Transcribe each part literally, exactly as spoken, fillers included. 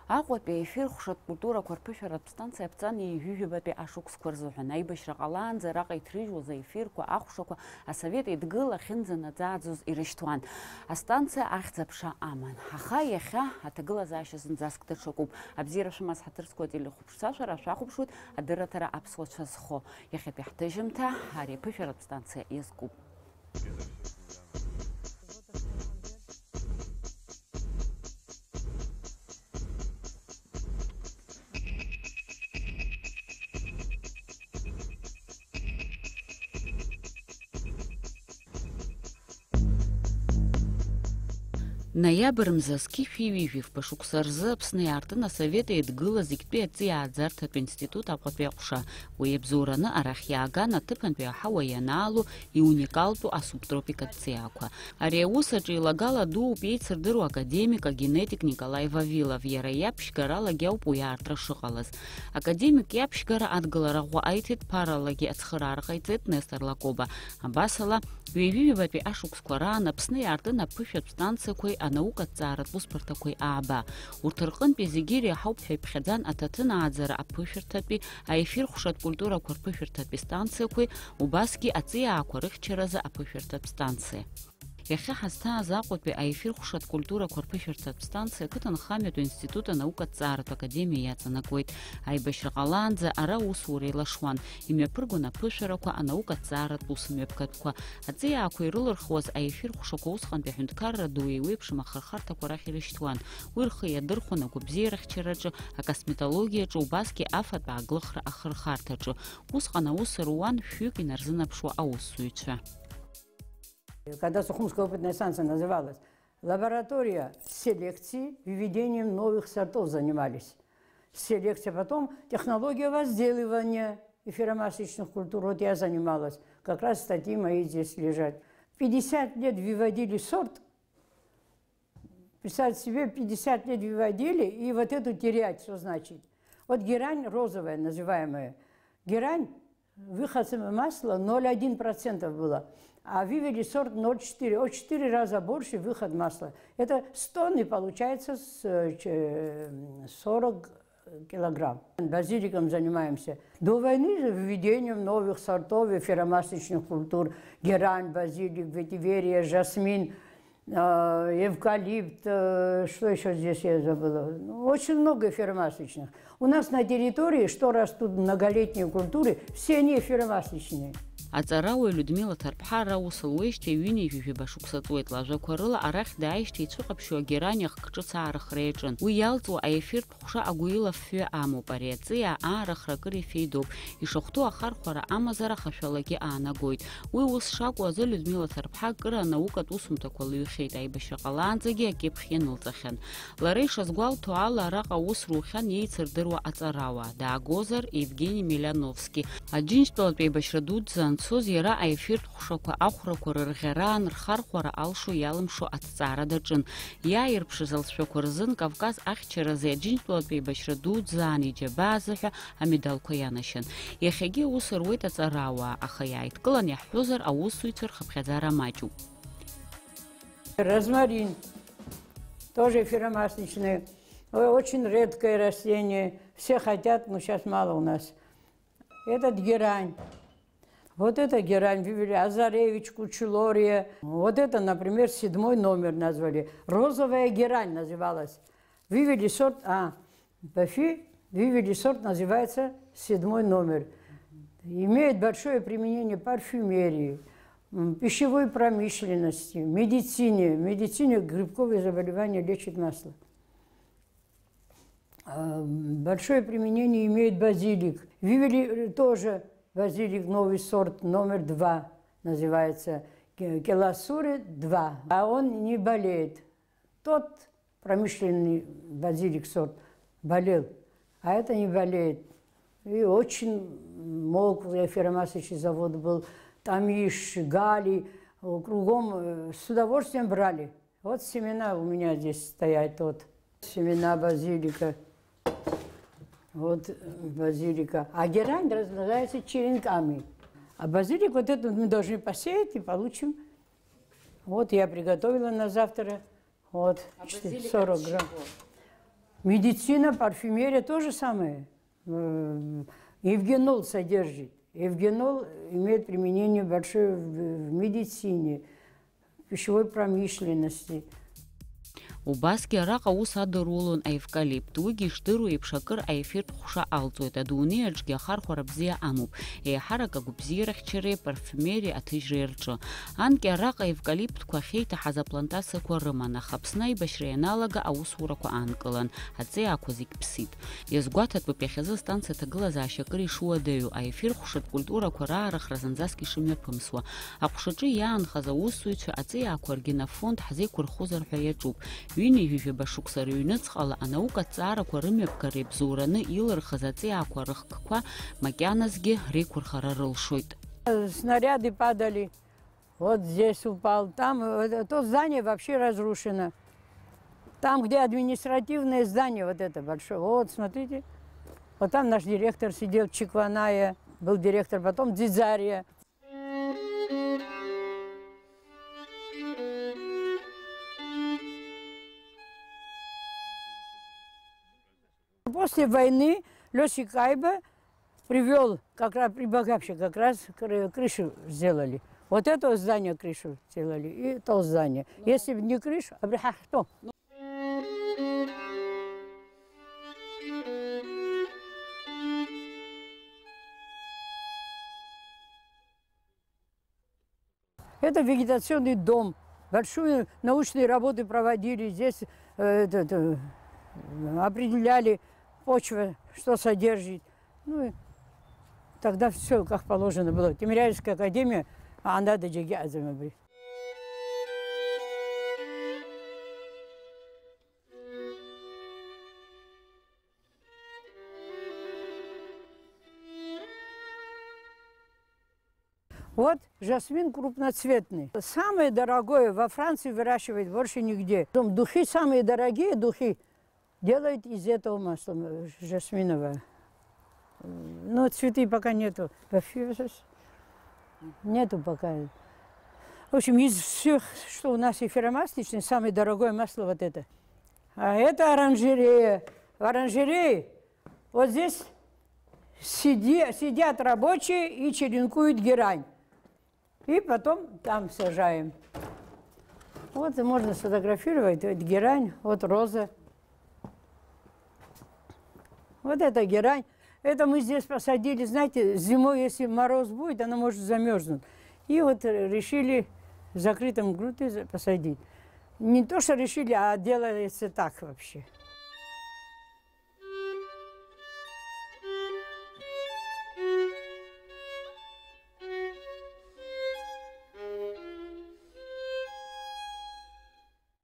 Аҟәатәи аефир хәшатә культурақәа рԥышәаратә станциа аԥҵан ҩажәижәабатәи ашықәсқәа рзыҳәан аибашьра ҟалаанӡа араҟа иҭрыжьуаз аефирқәа, ахәшақәа асовет еидгыла ахьынӡанаӡааӡоз ирышьҭуан. Астанциа ахьӡ-аԥша аман. Аха иахьа аҭагылазаашьа зынӡаск даҽакуп. Абзиара шәымаз ҳаҭыр зқәу ателехәаԥшцәа, шәара шәахәаԥшуеит адырраҭара аԥсуа цәа зхо. Иахьатәи ҳҭыжьымҭа ари аԥышәаратә станциа иазкуп. Ноиабр мза зқьи шәи ҩажәи фба шықәса рзы Аԥсны иаартын асовет еидгыла зегьтәи аҵиааӡарҭатә институт Аҟәатәи аҟәша. Уи иабзоураны арахь иааган, аҭыԥантәи аҳауа ианаало, иуникалтәу асубтропикатә ҵиаақәа. Ари аус аҿы илагала дууп иеицырдыруа академик, агенетик Николаи Вавилов, иара иаԥшьгаралагьы ауп уи аартра шыҟалаз. Академик иаԥшьгара адгылара ӷәӷәа аиҭеит, ԥаралагьы ацхыраара ҟаиҵеит Нестор Лакоба. Абасала, ҩажәи ҩбатәи ашықәсқәа раан Аԥсны иаартын аԥышәатә станциақәеи анаукаҭҵааратә усбарҭақәеи ааба. Урҭ рҟынтәи зегьы иреиҳауп ҳәа иԥхьаӡан аҭаҭын ааӡара аԥышәарҭатәи, аефир хәшатә культурақәа рԥышәарҭатәи станциақәеи, убасгьы аҵиаақәа рыхьчаразы аԥышәарҭатә станциа. Иахьа ҳазҭааз Аҟәатәи аефир хәшатә культурақәа рԥышәарҭатә станциа ақыҭанхамҩатә институт анаукаҭҵааратә академиа иаҵанакуеит. Аибашьра ҟалаанӡа ара аусура еилашуан, имҩаԥыргон аԥышәарақәа, анаукаҭҵааратә усмҩаԥгатәқәа. Аҵиаақәа ирылырхуаз аефир хәшақәа усҟантәи аҳәынҭқарра ду еиуеиԥшым ахырхарҭақәа рахь ирышьҭуан. Уи рхы иадырхәон агәабзиарахьчараҿы, акосметологиаҿы, убасгьы афатә ааглыхра ахырхарҭаҿы. Усҟан аус руан шәҩык инарзынаԥшуа аусзуҩцәа. Когда Сухумская опытная станция называлась, лаборатория селекции, выведением новых сортов занимались. Селекция, потом технология возделывания эфиромасочных культур, вот я занималась. Как раз статьи мои здесь лежат. Пятьдесят лет выводили сорт. Представьте себе, пятьдесят лет выводили, и вот эту терять, что значит? Вот герань розовая, называемая. Герань, выход масла ноль один процентов было, а вывели сорт ноль четыре. О, четыре раза больше выход масла. Это с тонны получается с, э, ч-, э, сорок килограмм. Базиликом занимаемся. До войны же введением новых сортов эфиромасочных культур. Герань, базилик, ветиверия, жасмин, э, эвкалипт, э, что ещё здесь я забыла? Ну, очень много эфиромасочных. У нас на территории, что растут многолетние культуры, все они эфиромасочные. Аҵарауаҩ Людмила Ҭарԥҳа ара ус луеижьҭеи ҩынҩажәи жәаба шықәса ҵуеит. Лажәақәа рыла, арахь дааижьҭеи ицәыҟаԥшьуа герань ахк ҿыц аарыхра иаҿын. Уи иалҵуа аефиртә ҟәша агәы илафҩы амоуп. Ари аҵиаа аарыхра акыр ифеидоуп. Ишахәҭоу ахархәара амазар ахашәалагьы аанагоит. Уи ус шакәу азы Людмила Ҭарԥҳа акыр анаукатә усумҭақәа лыҩхьеит, аибашьра ҟалаанӡагьы акьыԥхь ианылҵахьан. Лара ишазгәалҭо ала, араҟа аус рухьан иеицырдыруа аҵарауаа, даагозар, Евгени Миляновски. Аџьынџьтәылатә еибашьра дуӡӡа анцоз иара аефиртә ҟәшақәа ахәрақәа рырӷьараан рхархәара алшо-иалымшо аҭҵаара даҿын. Иааирԥшыз алҵшәақәа рзын Кавказ ахьчаразы Аџьынџьтәылатә еибашьра дуӡӡаан иџьабаа азыҳәа амедалқәа ианашьан. Иахьагьы аус руеит аҵарауаа, аха иааидкылан иаҳҳәозар, аусзуҩцәа рхыԥхьаӡара маҷуп. Розмарин. Тоже эфиромасличное. Ой, очень редкое растение. Все хотят, но сейчас мало у нас. Этот герань. Вот это герань вывели, Азаревич, Кучелория. Вот это, например, седьмой номер назвали. Розовая герань называлась. Вывели сорт, а, Бафи, вывели сорт, называется седьмой номер. Имеет большое применение в парфюмерии, м, пищевой промышленности, медицине. В медицине грибковые заболевания лечит масло. А, м, большое применение имеет базилик. Вывели, э, тоже базилик, новый сорт, номер два называется, ке-, Келасури два. А он не болеет. Тот промышленный базилик сорт болел, а это не болеет. И очень мог, эфиромасочный завод был, Тамиш, Гали, кругом, э, с удовольствием брали. Вот семена у меня здесь стоят, вот семена базилика. Вот, э, базилика. А герань размножается черенками. А базилик вот этот мы должны посеять и получим. Вот я приготовила на завтра. Вот, А четы-, базилик от сорок грамм. чего? Медицина, парфюмерия то же самое. Э, Евгенол содержит. Евгенол имеет применение большое в в медицине, в пищевой промышленности. Убасгьы араҟа аус адырулон аевкалипт. Уигьы ишдыру еиԥш акыр аефиртә ҟәша алҵуеит. Адунеи аҿгьы ахархәара бзиа амоуп, еиҳарак агәабзиарахьчареи апарфиумериеи аҭыжьреи рҿы. Анкьа араҟа аевкалиптқәа ахьеиҭаҳаз аплантациақәа рыман, аха Аԥсны аибашьра ианалага аусурақәа аанкылан, аҵиаақәа зегь ԥсит. Иазгәаҭатәуп иахьазы астанциа аҭагылазаашьа акыр ишуадаҩу, аефир ҟәшатә культурақәа раарыхра зынӡаск ишымҩаԥымсуа. Аҟәшаҿы иаанхаз аусзуҩцәа аҵиаақәа ргенофонд ҳзеиқәырхозар ҳәа иаҿуп. Ҩынҩажәижәаба шықәса рыҩныҵҟала анаукатә ҭҵаарақәа рымҩаԥгара ибзоураны илырхыз аҵиаақәа рыхкқәа макьаназгьы реиқәырхара рылшоит. Снаряды падали. Вот здесь упал. Там э, то здание вообще разрушено. Там, где административное здание, вот это большое. Вот, смотрите. Вот там наш директор сидел, Чикваная был директор, потом Дзидзария. После войны Лёсик Айба привёл, как раз при Багапше как раз кры- крышу сделали. Вот это здание крышу сделали, и то здание. Если бы не крышу, абри ҳахьтәоу. Это вегетационный дом. Большие научные работы проводили здесь, э, этот, э, определяли почва, что содержит. Ну, и тогда все как положено было. Тимирязевская академия, а она до Джеги Азема. Вот жасмин крупноцветный. Самое дорогое во Франции выращивают, больше нигде. Там духи, самые дорогие духи делают из этого масла э, жасминового. Ну, цветы пока нету. Вообще сейчас нету пока. В общем, из всех, что у нас эфиромасличный, самое дорогое масло вот это. А это оранжерея. В оранжерее вот здесь сиди- сидят рабочие и черенкуют герань. И потом там сажаем. Вот можно сфотографировать. Вот герань, вот роза. Вот это герань. Это мы здесь посадили, знаете, зимой, если мороз будет, она может замерзнуть. И вот решили в закрытом грунте посадить. Не то, что решили, а делается так вообще.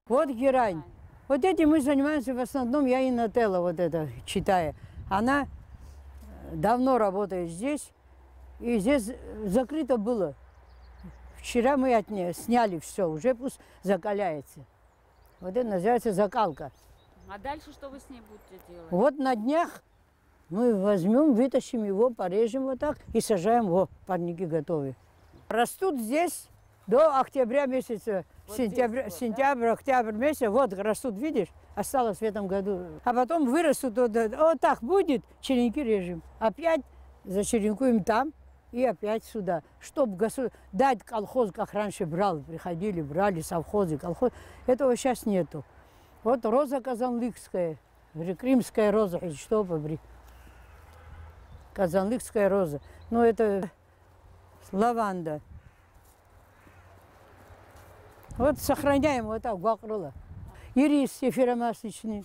Вот герань. Вот этим мы занимаемся в основном, я и Нателла вот это читаю. Она давно работает здесь, и здесь закрыто было. Вчера мы от нее сняли все, уже пусть закаляется. Вот это называется закалка. А дальше что вы с ней будете делать? Вот на днях мы возьмем, вытащим его, порежем вот так и сажаем. Во, парники готовы. Растут здесь до октября месяца. Вот сентябрь, здесь вот, сентябрь, да? Октябрь месяц, вот растут, видишь, осталось в этом году. А потом вырастут, вот, вот так будет, черенки режем. Опять зачеренкуем там и опять сюда. Чтоб госу... дать колхоз, как раньше брал, приходили, брали совхозы, колхоз. Этого сейчас нету. Вот роза казанлыкская. Крымская роза, что побри. Казанлыкская роза. Ну, это лаванда. Вот сохраняем вот так, гуакрыла. Ирис эфиромасличный.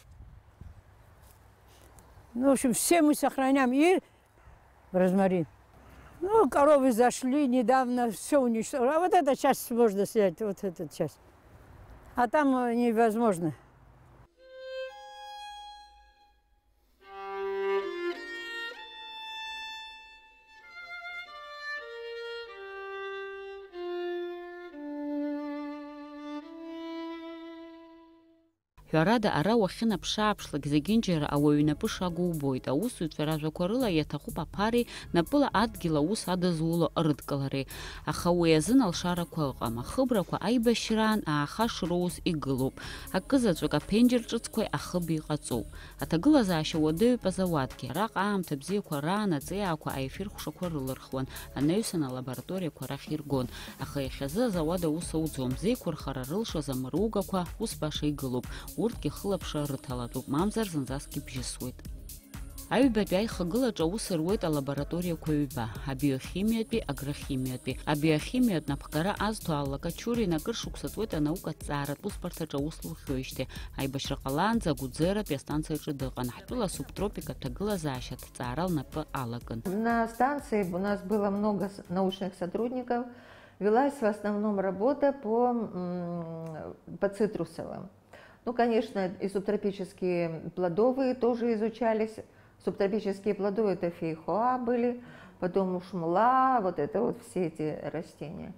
Ну, в общем, все мы сохраняем. И розмарин. Ну, коровы зашли недавно, все уничтожили. А вот эта часть можно снять, вот эта часть. А там невозможно. Ҳәарада, ара уахьынаԥшы-ааԥшлак зегьынџьара ауаҩ инапы шагу убоит. Аусзуҩцәа ражәақәа рыла иаҭахуп аԥареи напыла адгьыл аус адызуло ырыдкылареи. Аха уи азын алшарақәа ыҟам. Ахыбрақәа аибашьраан ааха шроуз игылоуп. Акызаҵәык аԥенџьыр ҿыцқәеи ахыби иҟаҵоуп. Аҭагылазаашьа уадаҩуп азауадгьы. Араҟа аамҭа бзиақәа раан аҵиаақәа аефир ҟәшақәа рылырхуан, анаҩсан алабораториақәа рахь иргон. Аха иахьазы азауад аус ауӡом, зеиқәырхара рылшаз амыругақәа ус баша игылоуп, урҭгьы хылаԥшра рыҭалатәуп, мамзар зынӡаскгьы бжьысуеит. Аҩбатәи аихагылаҿы аус руеит алабораториақәа ҩба, абиохимиатәи, агрохимиатәи. Абиохимиатә напхгара азҭо Алла Качурин акыр шықәса ҵуеит анаука аҭҵааратә усбарҭаҿы аус лухьоижьҭеи, аибашьра ҟалаанӡа Агәыӡератәи астанциаҿы дыҟан, ҳтәыла асубтропикатә ҭагылазаашьа аҭҵаара лнапы алакын. На станции у нас было много с- научных сотрудников, велась в основном работа по, м, по цитрусовым. Ну, конечно, и субтропические плодовые тоже изучались. Субтропические плодовые — это фейхоа были, потом ушмула, вот это вот все эти растения.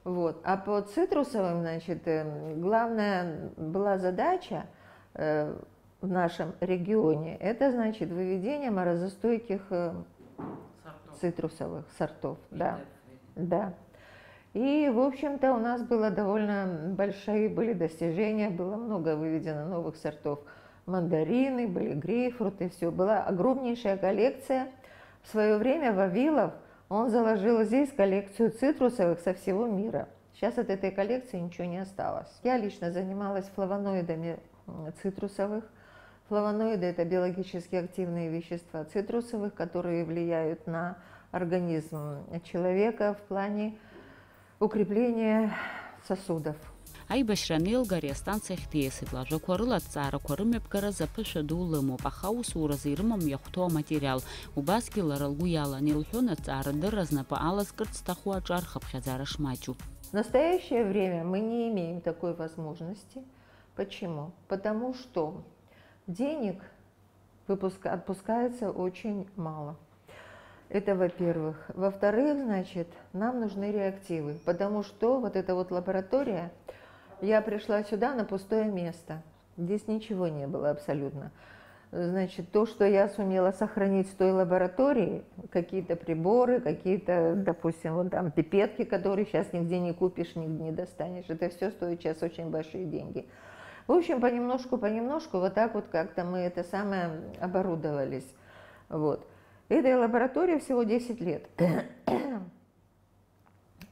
Вот. А по цитрусовым, значит, э, главная была задача, э, в нашем регионе, это, значит, выведение морозостойких, э, цитрусовых сортов. Да. Да. И, в общем-то, у нас было довольно большие были достижения, было много выведено новых сортов. Мандарины, были грейпфруты, все. Была огромнейшая коллекция. В свое время Вавилов, он заложил здесь коллекцию цитрусовых со всего мира. Сейчас от этой коллекции ничего не осталось. Я лично занималась флавоноидами, м, цитрусовых. Флавоноиды — это биологически активные вещества цитрусовых, которые влияют на организм человека в плане укрепления сосудов. Аибашьра анеилга ари астанциахь диасит, лажәақәа рыла аҭҵаарақәа рымҩаԥгаразы аԥышәа ду лымоуп, аха аусуразы ирымам иахәҭоу аматериал. Убасгьы лара лгәы иалан, илҳәон, аҭҵаарадырра знапы алазкырц зҭаху аҿар хыԥхьаӡара шмаҷу. В настоящее время мы не имеем такой возможности. Почему? Потому что денег выпуска- отпускается очень мало. Это во-первых. Во-вторых, значит, нам нужны реактивы, потому что вот эта вот лаборатория, я пришла сюда на пустое место. Здесь ничего не было абсолютно. Значит, то, что я сумела сохранить с той лаборатории, какие-то приборы, какие-то, допустим, вот там пипетки, которые сейчас нигде не купишь, нигде не достанешь. Это все стоит сейчас очень большие деньги. В общем, понемножку, понемножку, вот так вот как-то мы это самое оборудовались. Вот. Этой лаборатории всего десять лет.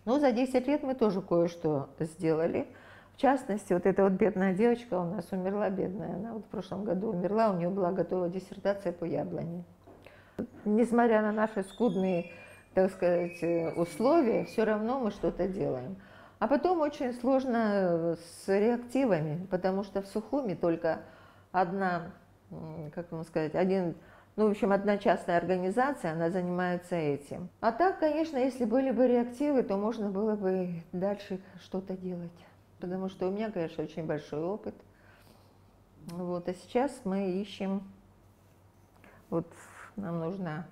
Ну, за десять лет мы тоже кое-что сделали. В частности, вот эта вот бедная девочка у нас умерла, бедная, она вот в прошлом году умерла, у нее была готова диссертация по яблоне. Несмотря на наши скудные, так сказать, э, условия, все равно мы что-то делаем. А потом очень сложно, э, с реактивами, потому что в Сухуми только одна, м, как вам сказать, один, ну, в общем, одна частная организация, она занимается этим. А так, конечно, если были бы реактивы, то можно было бы дальше что-то делать. Потому что у меня, конечно, очень большой опыт. Вот, а сейчас мы ищем, вот нам нужна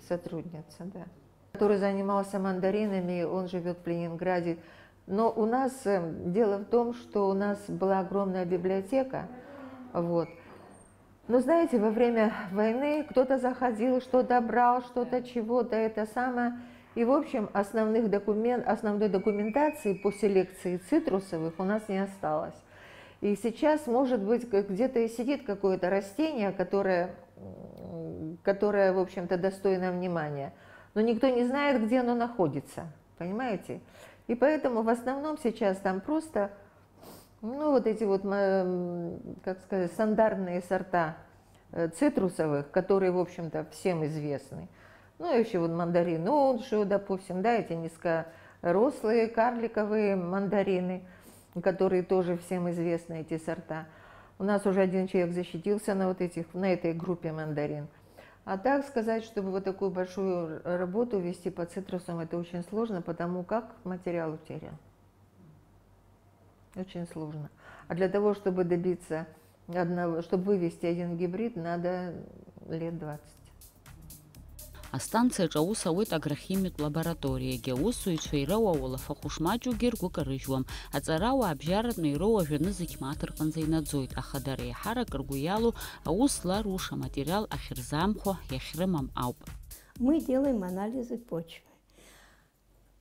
сотрудница, да, который занимался мандаринами, он живет в Ленинграде. Но у нас, э, дело в том, что у нас была огромная библиотека, вот. Но знаете, во время войны кто-то заходил, что-то брал, что-то чего-то, это самое. И, в общем, основных документ, основной документации по селекции цитрусовых у нас не осталось. И сейчас, может быть, г- где-то и сидит какое-то растение, которое, м, которое, в общем-то, достойно внимания. Но никто не знает, где оно находится. Понимаете? И поэтому в основном сейчас там просто, ну, вот эти вот, м, как сказать, стандартные сорта, э, цитрусовых, которые, в общем-то, всем известны. Ну, еще вот мандарин Оншио, допустим, да, эти низкорослые карликовые мандарины, которые тоже всем известны, эти сорта. У нас уже один человек защитился на вот этих, на этой группе мандарин. А так сказать, чтобы вот такую большую работу вести по цитрусам, это очень сложно, потому как материал утерян. Очень сложно. А для того, чтобы добиться одного, чтобы вывести один гибрид, надо лет двадцать. Астанциаҿы аус ауеит агрохимиатә лабораториагьы. Аусзуҩцәа ироуа улафахәы шмаҷугьы ргәы карыжьуам. Аҵарауаа абжьаратәны ироуа жәа-нызқь мааҭ рҟынӡа инаӡоит, аха дара еиҳарак ргәы иалоу аус зларуша аматериал ахьырзаамхәо иахьрымам ауп. Мы делаем анализы почвы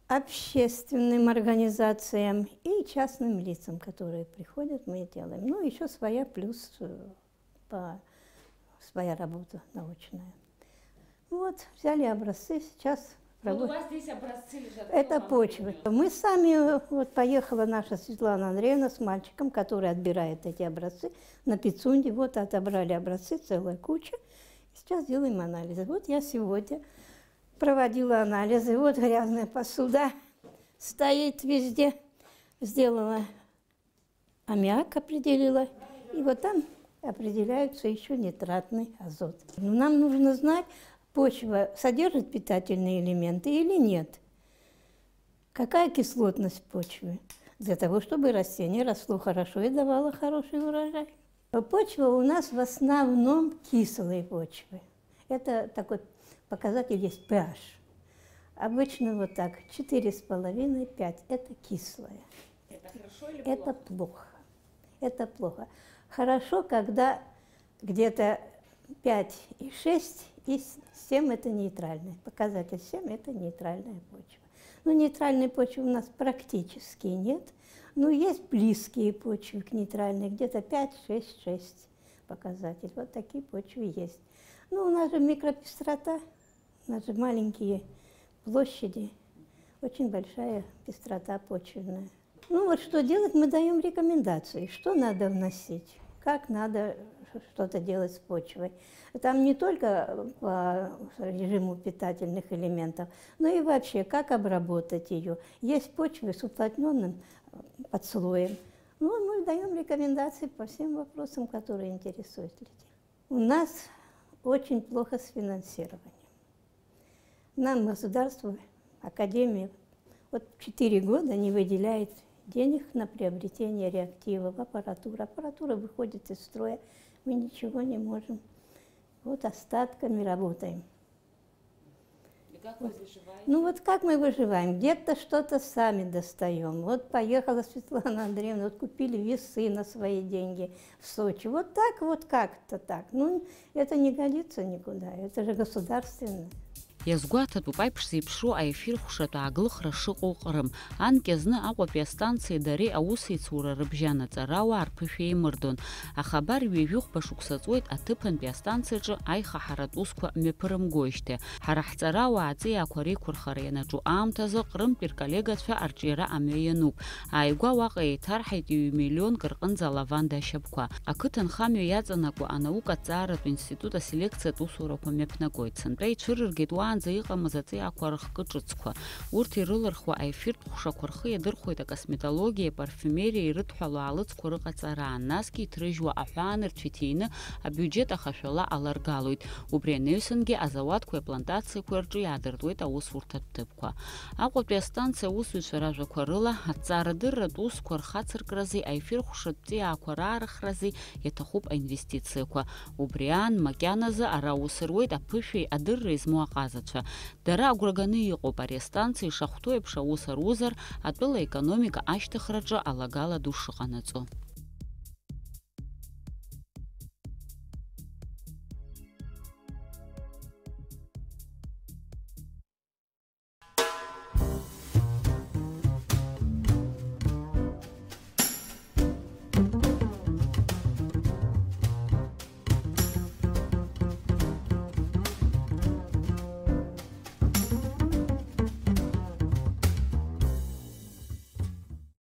общественным организациям и частным лицам, которые приходят, мы делаем. Ну, еще своя плюс э, по своя работа научная. Вот, взяли образцы, сейчас Вот у работаем. Вас здесь образцы лежат. Это Кто вам почвы. привёз? Мы сами, вот поехала наша Светлана Андреевна с мальчиком, который отбирает эти образцы, на Пицунде. Вот отобрали образцы, целая куча. Сейчас делаем анализы. Вот я сегодня проводила анализы. Вот грязная посуда стоит везде. Сделала аммиак, определила. И вот там определяются еще нитратный азот. Но нам нужно знать, почва содержит питательные элементы или нет. Какая кислотность почвы? Для того, чтобы растение росло хорошо и давало хороший урожай. Почва у нас в основном кислые почвы. Это такой показатель есть pH. Обычно вот так, четыре с половиной, пять. Это кислое. Это хорошо или Это плохо? Плохо. Это плохо. Хорошо, когда где-то пять и шесть, и семь это нейтральная. Показатель семь это нейтральная почва. Но нейтральной почвы у нас практически нет. Но есть близкие почвы к нейтральной, где-то пять, шесть, шесть показатель. Вот такие почвы есть. Ну, у нас же микропестрота, у нас же маленькие площади, очень большая пестрота почвенная. Ну вот что делать, мы даем рекомендации, что надо вносить, как надо что-то делать с почвой. Там не только по режиму питательных элементов, но и вообще, как обработать ее. Есть почвы с уплотненным подслоем. Ну, мы даем рекомендации по всем вопросам, которые интересуют людей. У нас очень плохо с финансированием. Нам государство, академия, вот четыре года не выделяет денег на приобретение реактивов, аппаратуры. Аппаратура выходит из строя, мы ничего не можем. Вот остатками работаем. И как вы выживаете? Ну вот как мы выживаем? Где-то что-то сами достаем. Вот поехала Светлана Андреевна, вот купили весы на свои деньги в Сочи. Вот так вот как-то так. Ну, это не годится никуда, это же государственное. Иазгәаҭатәуп аиԥш зеиԥшроу аефир хәшатә ааглыхра шыҟоу Ҟрым. Анкьа зны Аҟәатәи астанциеи дареи аусеицура рыбжьан аҵарауаа рԥышәа еимырдон. Аха абар ҩажәихәба шықәса ҵуеит аҭыԥантәи астанциаҿы аихаҳаратә усқәа мҩаԥырымгоижьҭеи. Ҳара ҳҵарауаа аҵиаақәа реиқәырхара ианаҿу аамҭазы Ҟрымтәи рколлегацәа арҿиара амҩа иануп. Ааигәа уаҟа еиҭарҳаит ҩ-миллионк рҟынӡа алаванда ашьапқәа. Ақыҭанхамҩа иаҵанакуа анаукаҭҵааратә институт аселекциатә усурақәа мҩаԥнагоит. Сынтәа ицәырыргеит уаанӡа иҟамыз аҵиаақәа рыхкы ҿыцқәа. Урҭ ирылырхуа аефиртә ҟәшақәа рхы иадырхәоит акосметологиеи апарфиумериеи ирыдҳәалоу аалыҵқәа рыҟаҵараан, насгьы иҭрыжьуа аҳәаанырцә иҭины абиуџьет ахашәала аларгалоит. Убри анаҩсангьы азауадқәеи аплантациақәеи рҿы иаадыртуеит аусурҭатә ҭыԥқәа. Аҟәатәи астанциа аусзуҩцәа ражәақәа рыла, аҭҵаарадырратә усқәа рхацыркрази аефир хәшатә ҵиаақәа раарыхрази иаҭахуп аинвестициақәа. Убри аан, макьаназы ара аус руеит аԥышәеи адырреи змоу аҟазацәа. Дара агәра ганы иҟоуп ари астанциа ишахәҭоу еиԥш аус арузар, атәыла аекономика ашьҭыхраҿы алагала ду шыҟанаҵо.